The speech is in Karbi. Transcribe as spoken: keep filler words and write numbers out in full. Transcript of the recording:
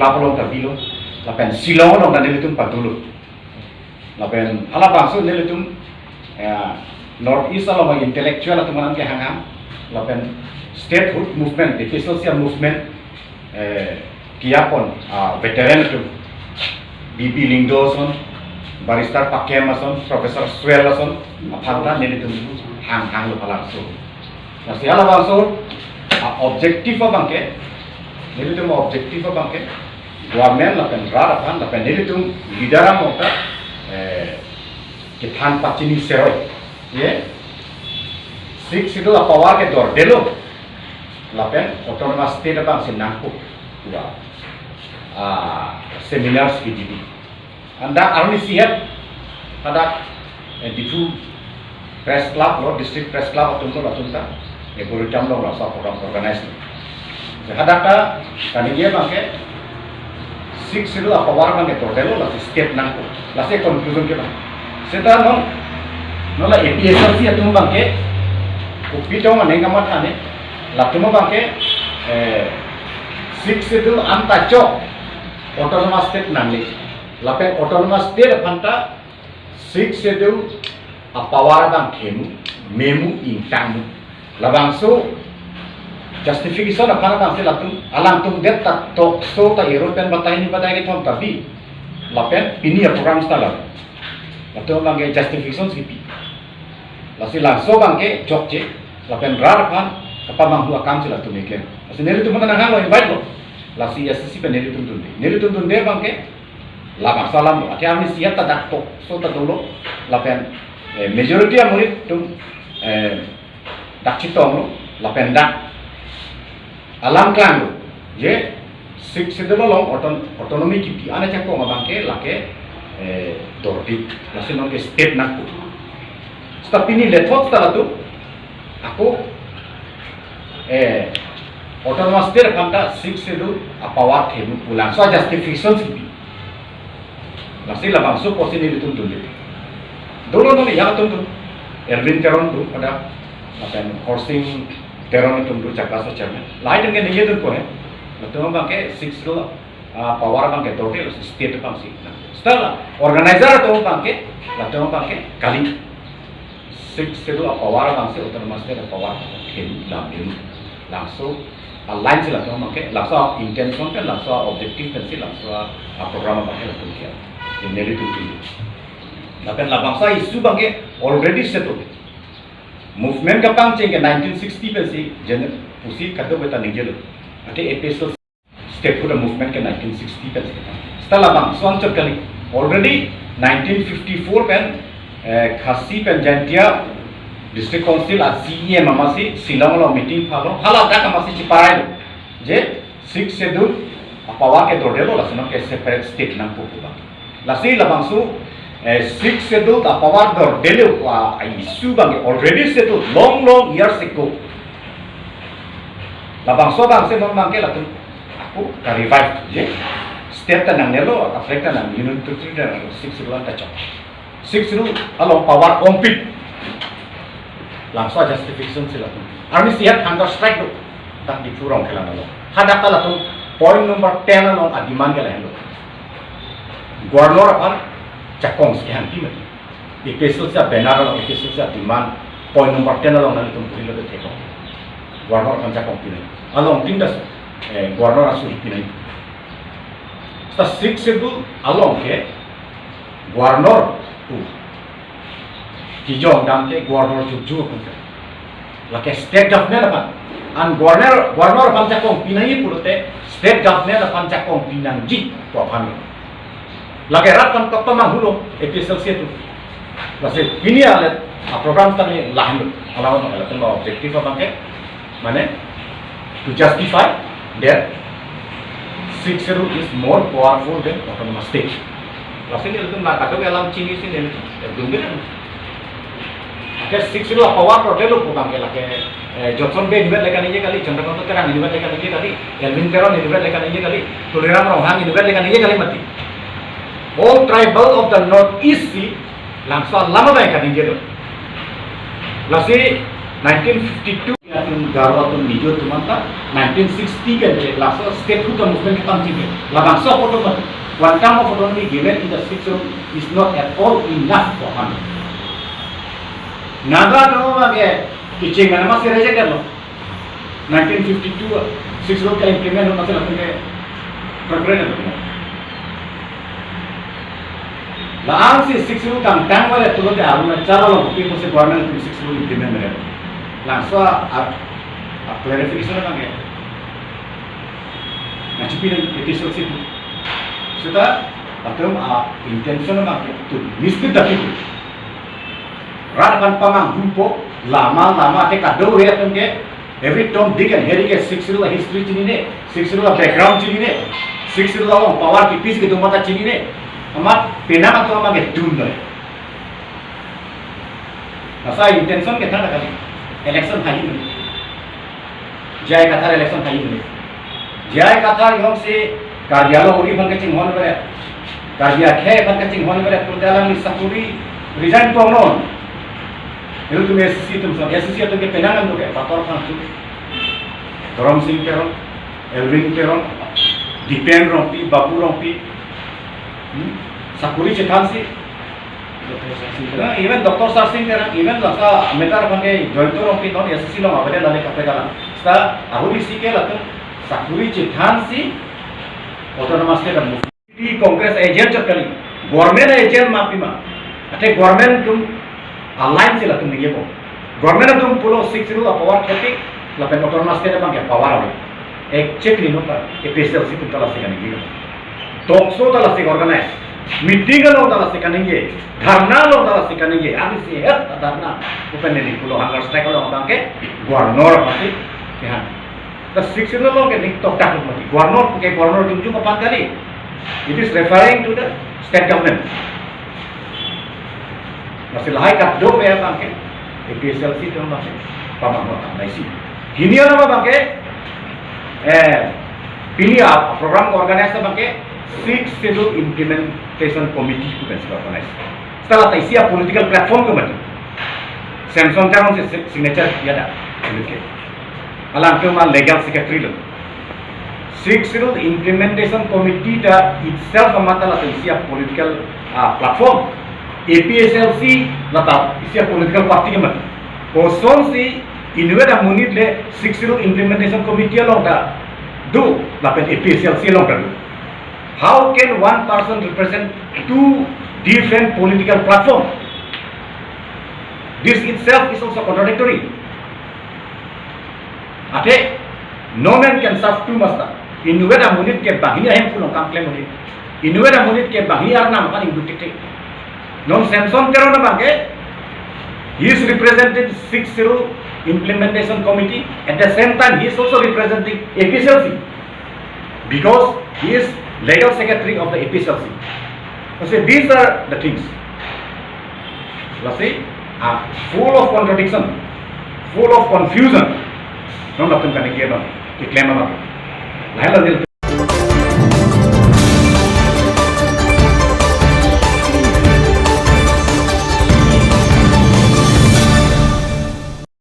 Punjab along ta bilo, lapen Shillong along ta nelitum padulo. Lapen halabangso nelitum, eh, North East along intellectual atum anan kehanghang, lapen statehood movement, A P H L C movement, eh, kiyapon, ah, veteran atum, B B Lyngdoh ason, Barrister Pakem ason, Professor Swell ason, aphan ta nelitum hanghanglo halabangso. Lasi halabangso, ah, objective abangke, nelitum objective abangke, government lapen rat aphan, lapen nelitum leader among ta, eh, kethan pachini seroi. Ye, Sixth Schedule apower kedordelo, lapen autonomous state abangsi nangkok, pu a, ah, seminars keji di. Anta arni sihet hadak, eh, Diphu Press Club lo, District Press Club atumlo, atum ta, eh, Boritam along laso program organize lo. Hadak ta kaningje abangke Sixth Schedule apower abangke totally lasi state nangkok. Lasi conclusion ke bang. Seta non, non la A P H L C atum abangke, kopi tong aning kamatha ne, latum abangke, eh, Sixth Schedule anta chok, autonomous state nangne. Lapen autonomous state aphan ta Sixth Schedule apower abang themu, memu, ingtangmu. Labangso justification aphan abangsi latum, alangtum det ta talk show ta ero pen batai ni batai kethom ta bi. Lapen pini aprogram ta la, latum abangke justification si pi. Lasi laso abangke chokche, lapen rat aphan kapamanghu akam si latum eklem. Lasi nelitum aphan nanghanglo, invite lo. Lasi S C C pen nelitum dunde. Nelitum dunde abangke labangso alam lo. Athe arni sihet ta dak talk show ta dolo, lapen, eh, majority amonit atum, eh, dak chetonglo, lapen dak alam klanglo. Je, Sixth Schedule along auton-, autonomy kipi an ajakong abangke lake, eh, dorde. Lasi nonke state nangkok. Seta pini lethot seta latum ako, eh, autonomous state aphan ta Sixth Schedule apower themu pu langso justification si pi. Lasi labangso apotsi nelitum dunde. Dolo non ya atum dun. Elwin Teron do pada, lapen Horsing Teron atum do, Jakka so chairman. Lahai atum ke ningje dunpo he. Latum abangke Sixth Schedule, ah, power abangke totally state abangsi. Seta la organizer atum abangke, latum abangke kali. Sixth Schedule apower abangsi autonomous state apower themu, la memu. Langso a-line si latum abangke, langso intention pen, langso objective pensi, langso a-program abangke latum ke. Nelitum ke. Lapen labangso issue abangke already settled. Movement kapangcheng ke nineteen sixty pensi, jen pusi kadokave ta ningjelo. Athe A P H L C statehood movement ke nineteen sixty pen. Seta labangso anchot kali. Already nineteen fifty-four pen, eh, Khasi pen Jaintia District Council a-C E M amatsi Shillong along meeting phalo. Haladak amatsi cheparailo. Je Sixth Schedule apower kedordelo, lasi nonke separate state nangkok pu abang. Lasi labangso, eh, Sixth Schedule apower dordelo pu a-issue abangke already settled long long years ago. Labangso abangsi non abangke latum ako ka-revive je. State ta nangnelo, a-flag ta nang, Union Territory ta nang, Sixth Schedule ta chok. Sixth Schedule along power ongpit. Langso justification si latum. Arni sihet hunger strike do. Dak Diphu Rongkhelan along. Hadak ta latum point number ten along a-demand ke lahenlo. Governor aphan jakong si hangti mati. A P H L C a-banner along, A P H L C a-demand point number ten along nanglitum puri lote thekong. Governor aphan jakong pinai. Along tin das, eh, Governor asuri pinai. Seta Sixth Schedule along ke Governor pu kijong dam ke Governor jukju pu ke. Lake state government aphan. An Governor, Governor aphan jakong pinai pulote state government aphan jakong pinangji pu aphan. Lake rat aphan kapamanghulo A P H L C atum. Lasi pini ale a-program tani lahenlo. Alangtum, alangtum objective abangke, mane, to justify that Sixth Schedule is more powerful than autonomous state. Lasi nelitum la kadokave alam chinisi nelitum, eh, dunde. Athe Sixth Schedule apower totally lo pu abangke lake, eh, Jotson Bey inutvet le kaningje kali, Chandrakanta Terang inutvet le kaningje kali, Elwin Teron inutvet le kaningje kali, Tuliram Ronghang inutvet le kaningje kali mati. All tribal of the North East si langso alam abang kaningjelo. Lasi Nineteen fifty-two atum Garo atum nijo atum anta nineteen sixty ke laso statehood movement ketang chini. Labangso apot amat one term of autonomy given in the Sixth Schedule is not at all enough for him. Naga atum abangke kecheng mana masih reject lo. Nineteen fifty-two Sixth Schedule ke-implement masih lapen ke progress lo. La-an si Sixth Schedule tangtang vale pulote Arunachal along kopi pusi government atum Sixth Schedule implement mere. Laso a, a, a clarification abangke. Ngachepi nang A P H L C atum. Seta latum a-intention abangke to mislead the people. Rat aphan pamanghupo, lama lama te kadokave atum ke, every Tom, Dick and Harry ke Sixth Schedule history chinine, Sixth Schedule background chinine, Sixth Schedule along power kepisi kedo mata chinine, amat penang atum abangke dun noi. Laso intention ke thana kali. Election hai ni. J I Kathar election hai ni. J I Kathar jongsi Karbi along uri aphan kachinghon bere, Karbi akhei aphan kachinghon bere pulote alangli sakuri resign tong non. Ilitum S C C atum son, S C C atum ke penang an do ke, Pator Phangcho, Dhorom Sing Teron, Elwin Teron, Dipen Rongpi, Babu Rongpi, hmm? Sakuri chethansi, Doctor Sar Sing Terang. Even Doctor Sar Sing Terang, even laso matter abangke Joyanta Rongpi non S C C along avede lale kaprek alam. Seta ahut isi ke latum sakuri chethansi autonomous state amovement. Di Congress agent chot kali, government agent ma pima. Athe government atum alliance latum ningjepo. Government atum pulo Sixth Schedule apower kepik, lapen autonomous state abangke power ave. Exactly no pa, A P H L C atum ta lasi kaningje. Talk show ta lasi organize. Meeting along ta lasi kaningje. Dharna along ta lasi kaningje. Arnisi het dharna. Open ni pulo hunger strike along abangke governor pasi kehan. The Sixth Schedule along ke ning tokdak mati. Governor ke governor jumjum aphan kali. It is referring to the state government. Lasi lahai kadokave abangke A P H L C atum abangke pamanghu tang laisi. Hini alam abangke, eh, pini a program organize abangke Sixth Schedule Implementation Committee pu pensi organize. Seta lata isi a political platform ke mati. Samson Teron si si-, signature ya da. Oke. Alangtum a legal secretary lo. Sixth Schedule Implementation Committee ta itself amat lata isi a political, ah, platform. A P H L C lata isi a political party ke mati. Kosonsi inutvet amonit le Sixth Schedule Implementation Committee along ta do lapen A P H L C along ta do. How can one person represent two different political platform? This itself is also contradictory. Athe, no man can serve two master. Inutvet amonit ke banghini ahemphu along kam klem un-e. Inutvet amonit ke banghini arnam aphan ingduk tiktik. Non Samson Teron abangke, he is representing Sixth Schedule Implementation Committee. At the same time, he is also representing A P H L C. Because he is legal secretary of the A P H L C. So these are the things. Lasi, ah, full of contradiction, full of confusion. Non latum kaningje abang, keklem abang. Lahai lo nil